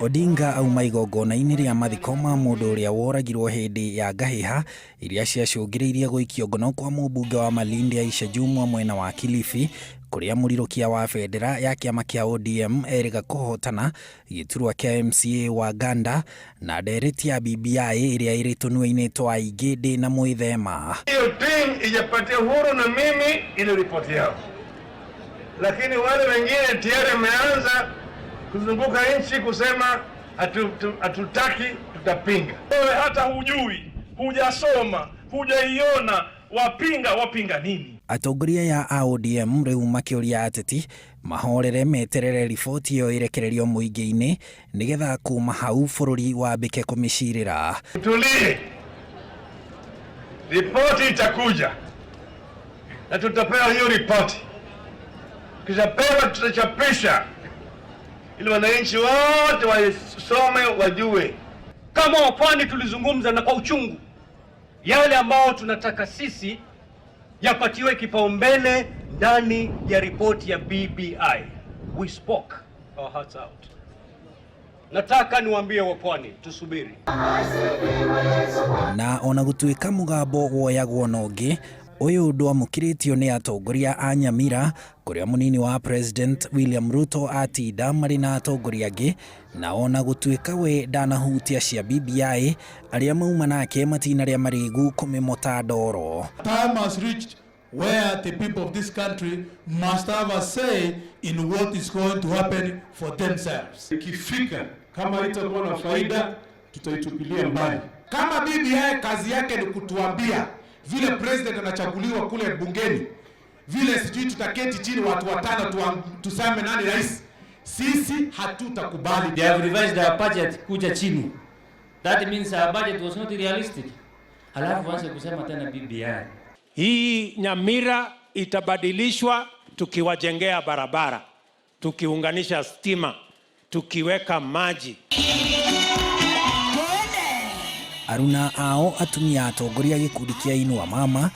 Odinga auma igongona-inĩ rĩa mathiko ma mũndũ ũrĩa woragirwo hĩndĩ ya ngahĩha iria ciacũngĩrĩirie gũikio ngono kwa mũmbunge wa Malindi Aisha Jumwa mwena wa Kilifi, kũrĩa mũrirũkia wa bendera ya kĩama kĩa ODM erĩga kũhotana gĩturwa kĩa MCA wa Ganda na ndereti ya BBI ĩrĩa ĩrĩ tũnua-inĩ twa aingĩ ndĩnamwĩthema. Hiyo team ijapatia Uhuru na mimi ile ripoti yao, lakini wale wengine tayari wameanza kuzunguka nchi kusema hatutaki, tutapinga. Wewe hata hujui, hujasoma, hujaiona, wapinga wapinga nini? Atongoria aya a ODM rĩu makĩũria ateti mahorere meterere riboti ĩyo ĩrekererio mũingĩ-inĩ nĩgetha kuma hau bũrũri wambĩke kũmĩcirĩra. Tulie, ripoti itakuja na tutapewa hiyo ripoti. Kishapewa tutachapisha ili wananchi wote wasome, wajue. Kama wapwani tulizungumza na kwa uchungu yale ambao tunataka sisi yapatiwe kipaumbele ndani ya ripoti ya BBI. We spoke our hearts out. Nataka niwaambie wapwani tusubiri. Na ona gũtuĩka mũgambo woyagwo na ũngĩ, ũyũ ndwamũkĩrĩtio nĩ atongoria a Nyamira kũrĩa mũnini wa President William Ruto atinda marĩ na atongoria angĩ, na ona gũtuĩka we ndanahutia cia BBI, arĩa mauma nake matinarĩa marĩgu kũmĩmota ndoro. Time has reached where the people of this country must have a say in what is going to happen for themselves. Ikifika kama itakuwa na faida, tutaitupilia mbali. Kama BBI kazi yake ni kutuambia vile president anachaguliwa kule bungeni, vile sijui tutaketi chini watu watano tuseme nani rais, sisi hatutakubali. They have revised their budget kuja chini. That means our budget was not realistic. Halafu waanze kusema tena BBI. Hii Nyamira itabadilishwa tukiwajengea barabara, tukiunganisha stima, tukiweka maji. Aruna ao atumia atongoria gĩkundi kĩa Inua Mama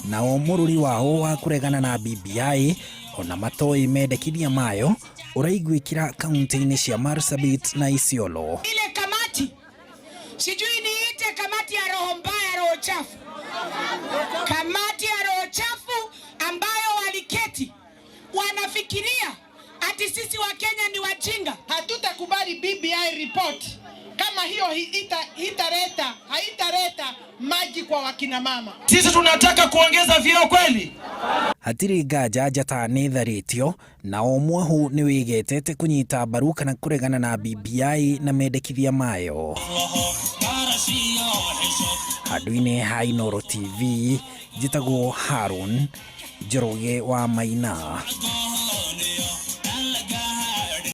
nao mũrũri wao wa kũregana na BBI ona matoĩ mendekithia mayo ũraiguĩkĩra kaunti-inĩ cia Marsabit na Isiolo. Ile kamati sijui niite kamati ya roho mbaya, roho chafu, kamati ya roho chafu ambayo waliketi wanafikiria ati sisi wa Kenya ni wajinga. Hatutakubali BBI report kama hiyo haitaleta maji kwa wakina mama. Sisi tunataka kuongeza vyeo kweli? Hatirĩ nganja njata nĩ ĩtharĩtio na o mwahu nĩ wĩgetete kũnyita mbaru kana kũregana na BBI na mendekithia mayo. Handũ-inĩ ha Inooro TV, njĩtagwo Harun Njoroge wa Maina.